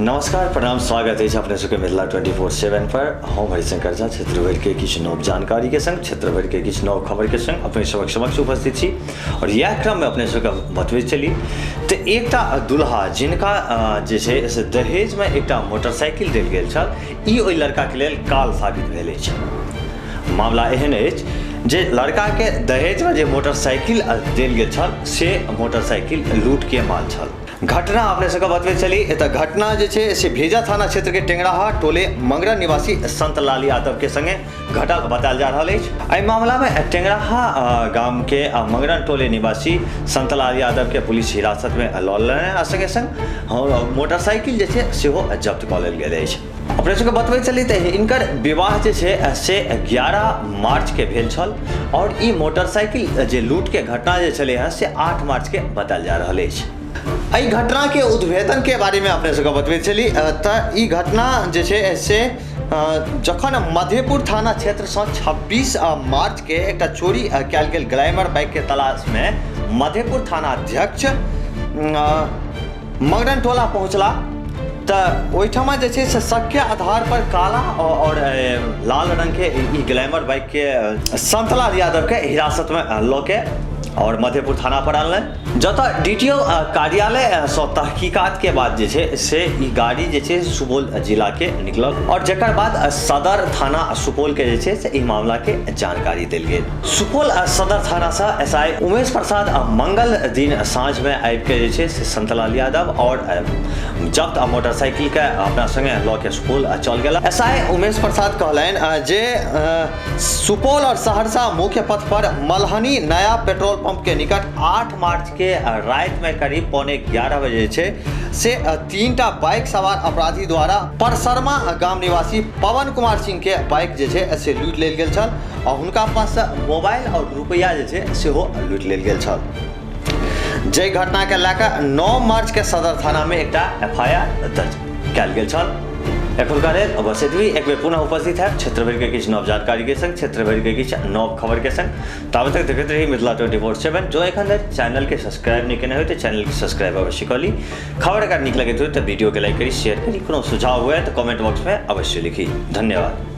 नमस्कार, प्रणाम, स्वागत है अपने सबके मिथिला 24/7 पर। हम हरिशंकर झा क्षेत्र भर के किछु नव जानकारी के संग, क्षेत्र भर के किछु नव खबर के संग अपने सबक समक्ष उपस्थित छी। और यह क्रम में अपने सबके बतबैत चली तो एकटा दुल्हा जिनका जे छै से दहेज में एकटा मोटरसाइकिल देल गेल छल, ई ओहि लड़का के लेल काल साबित भेल अछि। मामला एहन अछि जे लड़का के दहेज में जे मोटरसाइकिल देल गेल छल से मोटरसाइकिल लूट के माल छल। घटना अपने सबके बतबैत चली एतऽ घटना जे छै से भेजा थाना क्षेत्र के टेंगराहा टोले मंगरा निवासी संतलाल यादव के संगे घटल बतायल जा रहल अछि। एहि मामला में टेंगराहा गाम के मंगरन टोले निवासी संतलाल यादव के पुलिस हिरासत में लऽ लेने आ संगे संग मोटरसाइकिल जे छै सेहो जब्त कऽ लेल गेल अछि। अपने सबके बतबैत चली तऽ हिनकर विवाह जे छै से 11 मार्च के भेल छल और ई मोटरसाइकिल जे लूट के घटना जे छलै हँ से 8 मार्च के बतायल जा रहल अछि। एहि घटना के उद्भेदन के बारे में अपने सबके बतबैत चली तऽ ई घटना जे छै से जखन मधेपुर थाना क्षेत्रसँ 26 मार्च के एकटा चोरी कयल गेल ग्लैमर बाइक के तलाश में मधेपुर थाना अध्यक्ष मगरन टोला पहुँचला तऽ ओहिठमा जे छै से शक के आधार पर काला और लाल रंग के ई ग्लैमर बाइक के संतलाल यादव के हिरासत में लऽ के और मधेपुर थाना पर आनलनि, जतऽ डीटीओ कार्यालय सँ तहकीकात के बाद जे छै से ई गाड़ी जे छै सुपौल जिला के निकलल और जकर बाद सदर थाना सुपौल के जे छै से ई मामला के जानकारी देल गेल। सुपौल सदर थाना सँ एसआई उमेश प्रसाद मंगल दिन साँझ में आबि के जे छै से संतलाल यादव और जब्त मोटरसाइकिल के अपना संगे लऽ के सुपौल चल गेला। एसआई उमेश प्रसाद कहलनि जे सुपौल और सहरसा मुख्य पथ पर मल्हनी नया पेट्रोल पंप के निकट 8 मार्च के रात में करीब 10:45 बजे छै से 3टा बाइक सवार अपराधी द्वारा परसरमा गाम निवासी पवन कुमार सिंह के बाइक जे छै से लूटि लेल गेल छल और हुनका पास मोबाइल और रुपया जे छै सेहो लूटि लेल गेल छल। जाहि घटना के लए कऽ 9 मार्च के सदर थाना में एकटा एफआईआर दर्ज कयल गेल छल। एखुनका लेल बस एतबी। एक बेर पुनः उपस्थित है क्षेत्र भरि के किछु नव जानकारी के संग, क्षेत्र भरि के किछु नव खबर के संग। ताबत तक देखैत रही मिथिला 24/7। जो एखन धरि चैनल के सब्सक्राइब नहीं केने हो तो चैनल के सब्सक्राइब अवश्य कऽ ली। खबर अगर नीक लगैत हो तो वीडियो के लाइक करी, शेयर करी। कोनो सुझाव हुए तो कमेंट बॉक्स में अवश्य लिखी। धन्यवाद।